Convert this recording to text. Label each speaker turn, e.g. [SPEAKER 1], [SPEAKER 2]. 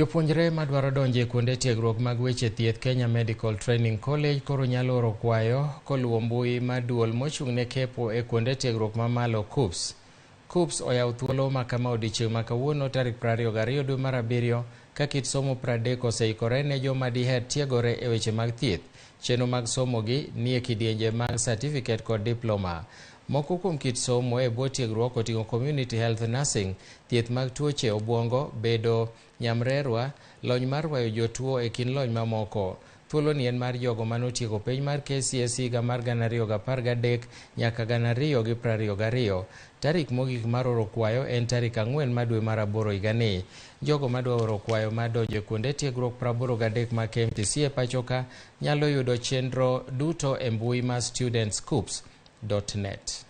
[SPEAKER 1] Jopuonjre madwaro donjo e kuonde tiegruok mag weche thieth Kenya Medical Training College koro nyalo oro kwayo koluwo mbui mar duol mochung' ne kepo e kuonde tiegruok mamalo KUCCPS. KUCCPS oyawo thuolo ma kama odiochieng' ma kawuono tarik 22 dwe mar abiriyo ka kit somo 30 oseikore ne joma diher tiegore e weche mag thieth. Chenro mag somo gi nie kidienje mag certificate kod diploma. Moko kuom kit somo e bwo tiegruok oting'o community health nursing, thieth mag tuoche obwongo, bedo nyamrerwa, lony mar rwayo jotuo e kind lony mamoko. Thuolo ni en mar jogo manotieko penj mar KCSE higa mar 2013 nyaka 2022. Tarik mogik mar oro kwayo en tarik 4 mar dwe mar aboro higani. Jogo madwa oro kwayo mar donjo e kuonde tiegruok 83 mag KMTC e pachoka nyalo yudo chenro duto e mbui mar studentscoops.net.